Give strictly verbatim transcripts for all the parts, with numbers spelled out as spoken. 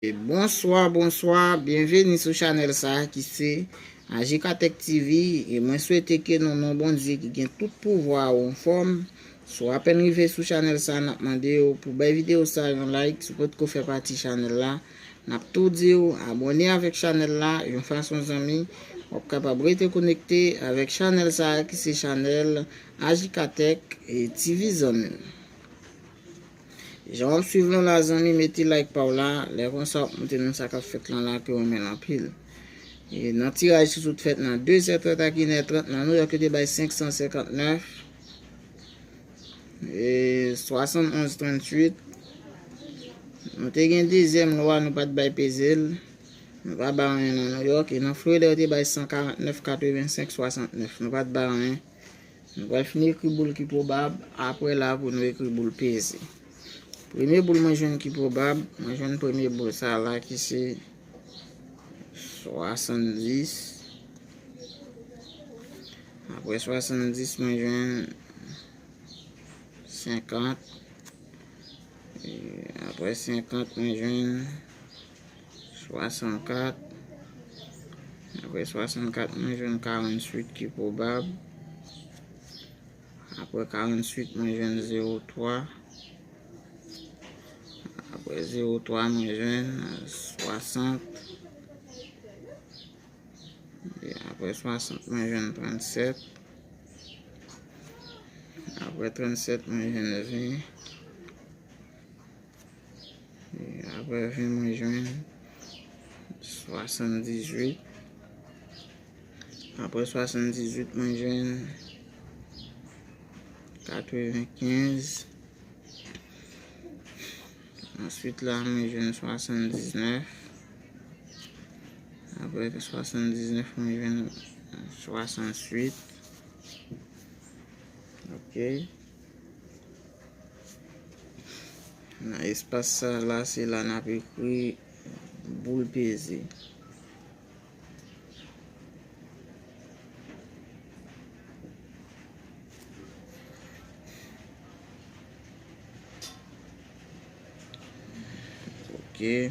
E bonswa, bonswa, byenveni sou chanèl sa a ki se Ajikatèk T V. E mwen swete ke nan non Bondye ki gen tout pouvwa ou anfòm. Si w apèn rive sou chanèl sa a, n ap mande w pou bay videyo sa a yon like. Si w potko fè pati chanèl la, n ap tou di w abòne avèk chanèl la yon fason zanmi w ap kapab rete konekte avèk chanèl sa a ki se chanèl Ajikatèk e T V zanmi m. Jan w ap swiv lan la zanmi, mete like pa w la, lè konsa w ap montre nou sa k ap fèt lan la ke w renmen l anpil. E nan tiraj ki sot fèt nan de zè trant ak inè trant nan Nouyòk yo te bay senk san senkant nèf, e swasannonz tranntuit. Nou te gen dezyèm lwa, nou pa t bay peze l. Nou pa bay anyen nan Nouyòk. E nan Florida yo te bay san karantnèf katrevensenk swasantnèf. Nou pa t bay anyen. Nou pral fini ekri boul ki pwobab, apre la pou nou ekri boul peze. Premye boul mwen jwenn ki pwobab, mwen jwenn premye boul sa la ki se swasanndis. Apre swasanndis, mwen jwenn senkant. E apre senkant, mwen jwenn swasannkat. Apre swasannkat, mwen jwenn karanntuit ki pwobab. Apre karanntuit, mwen jwenn zewo twa. Apre zewo twa, mwen jwenn swasant. E apre swasant, mwen jwenn trannsèt. Apre trannsèt, mwen jwenn ven. E apre ven, mwen jwenn swasanndizuit. Apre swasanndizuit, mwen jwenn katrevenkenz. Answit la, mwen jwenn swasanndiznèf. Apre swasanndiznèf, mwen jwenn swasanntuit. Ok. Nan espas sa la, se la n ap ekri boul peze. Ok.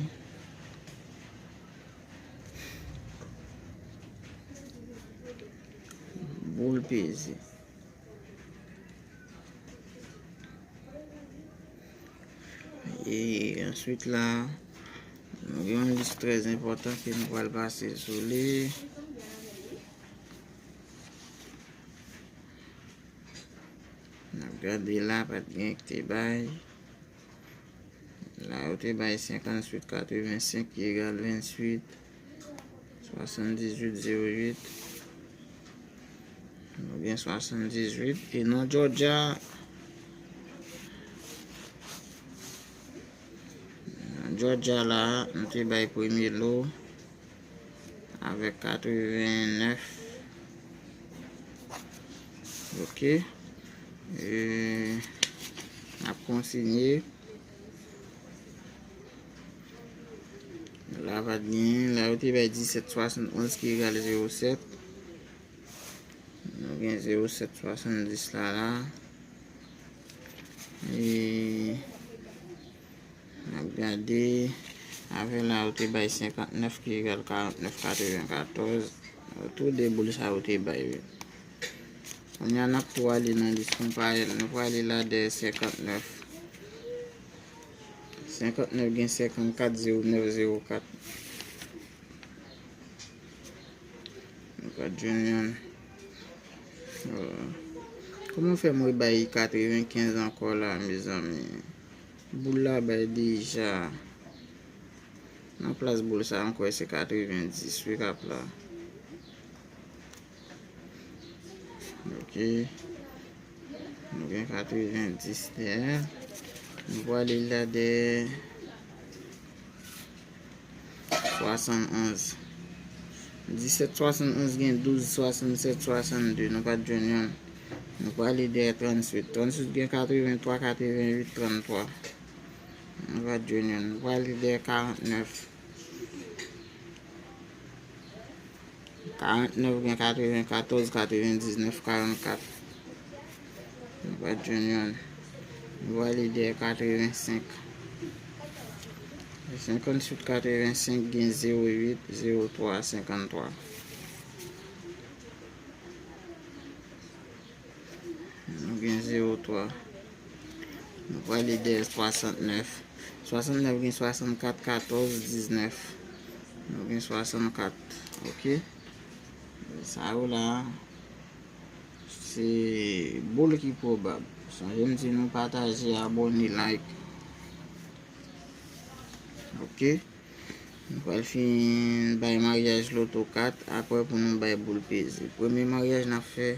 Boul peze. E answit la, nou gen yon lis trè enpòtan ke nou pral pase sou li. N ap gade la, pa t gen ki te bay. La, yo te bay senkantuit katrevensenk ki egal venntuit, swasanndizuit zewo uit. Nou gen swasanndizuit. E nan Georgia, nan Georgia la, nou te bay premye lo avèk katrevennèf. Ok. E n ap kontinye. La pa t genyen. La, yo te bay disèt swasannonz ki egal zewo sèt. Nou gen zewo sèt swasanndis la, la. E n ap gade. Avè la, yo te bay senkantnèf ki egal karantnèf katrevenkatòz. Tou de boul sa yo te bay, wi. Kounye a, n ap tou ale nan lis konparèl. Nou prale la dèyè senkantnèf. Senkantnèf gen senkantkat zewo nèf zewo kat. Nou pa t jwenn youn. Oh. Kòman fè mwen bay katrevenkenz ankò la, mezanmi? Boul la bay deja. Nan plas boul sa, m kwè se katrevendis, wi, k ap la. Ok. Nou gen katrevendis dèyè. Nou prale la dèyè swasannonz. Disèt swasannonz gen douz swasannsèt swasannde. Nou pa t jwenn youn. Nou prale dèyè tranntuit. Tranntuit gen katrevenntwa, katrevenuit, tranntwa. Nou pa t jwenn youn. Nou prale dèyè karantnèf. Karantnèf gen katrevenkatòz, katrevendiznèf, karannkat. Nou pa t jwenn youn. Nou prale dèyè katrevensenk. Senkanntuit katrevensenk gen zewo uit zewo twa senkanntwa. Nou gen zewo twa. Nou prale dèyè swasantnèf. Swasantnèf gen swasannkat, katòz, diznèf. Nou gen swasannkat. Ok. Sa yo la, se boul ki pwobab. Sonje m di nou pataje, abòne, like. Ok. Nou pral fin bay maryaj loto kat, apre pou nou bay boul peze. Premye maryaj n ap fè,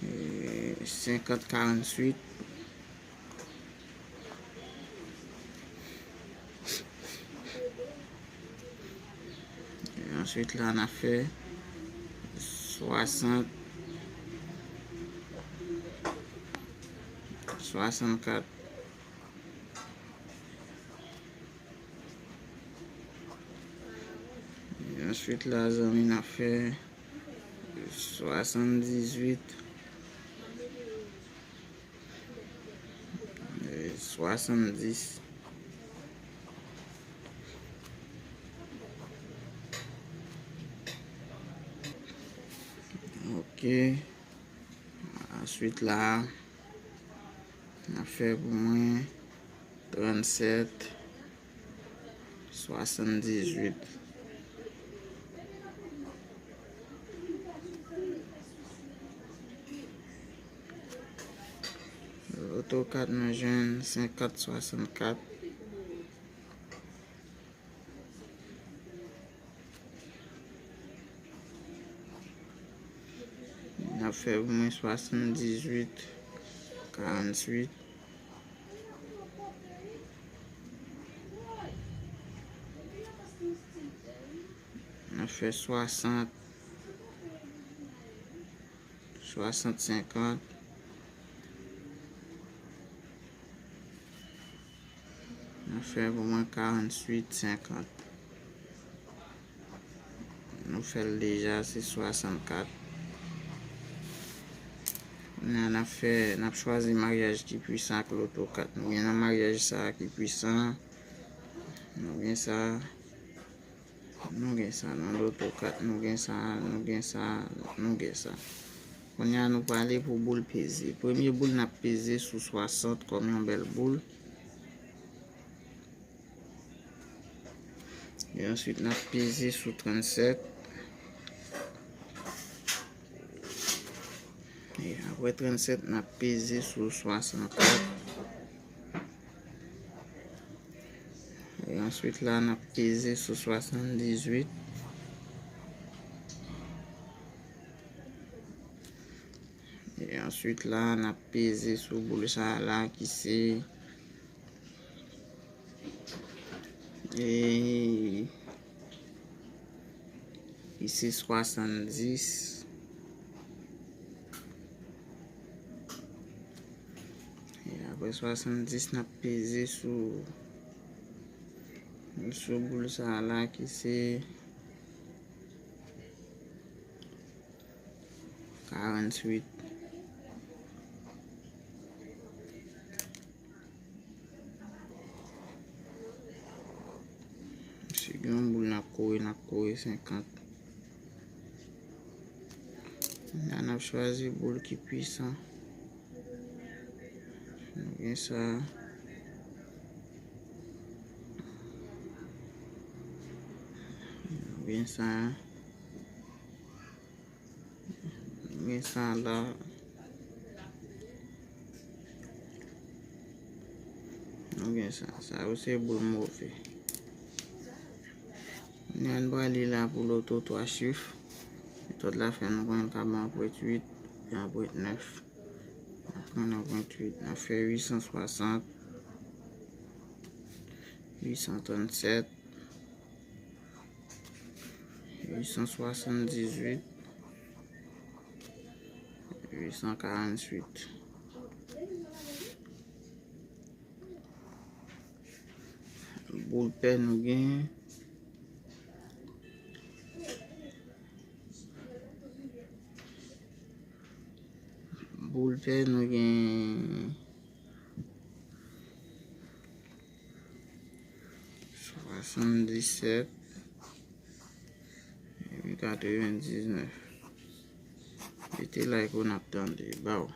eh, senkant karanntuit. E answit la, n ap fè swasant, swasannkat. E answit la, zanmi, n ap fè swasanndizuit, e swasanndis. Ok. Answit la, n ap fè pou mwen trannsèt, swasanndizuit. Loto kat, nou jwenn senkant swasannkat. N ap fè pou mwen swasanndizuit karanntuit. N ap fè swasant, swasant senkant. N ap fè pou mwen karanntuit senkant. Nou fè l deja, se swasannkat. Kounye a, n ap fè, n ap chwazi maryaj ki pwisan ak loto kat. Nou gen nan maryaj sa a ki pwisan. Nou gen sa. Nou gen sa nan loto kat, nou gen sa, nou gen sa, nou gen sa. Kounye a, nou prale pou boul peze. Premye boul n ap peze sou swasant kòm yon bèl boul. E answit, n ap peze sou trannsèt. E apre trannsèt, n ap peze sou swasannkat. E answit la, n ap peze sou swasanndizuit. E answit la, n ap peze sou boul sa a la ki se, e, ki se swasanndis. E apre swasanndis, n ap peze sou, sou boul sa a la ki se karanntuit. Si gen yon boul n ap kore, n ap kore senkant. La, n ap chwazi boul ki pwisan. Nou gen sa. Nou gen sa. Nou gen sa la. Nou gen sa. Sa yo se boul move. Kounye a, n prale la pou loto twa chif. Metòd la fè nou konnen l ka ban anpwent uit e anpwent nèf. N ap pran anpwent uit, n ap fè uitsanswasant, uitsantrannsèt, uitsanswasanndizuit, uitsankaranntuit. Boul pè nou gen. Boul pè nou gen. Swasanndisèt, epi katrevendiznèf. Mete like ou, n ap tande. Baw.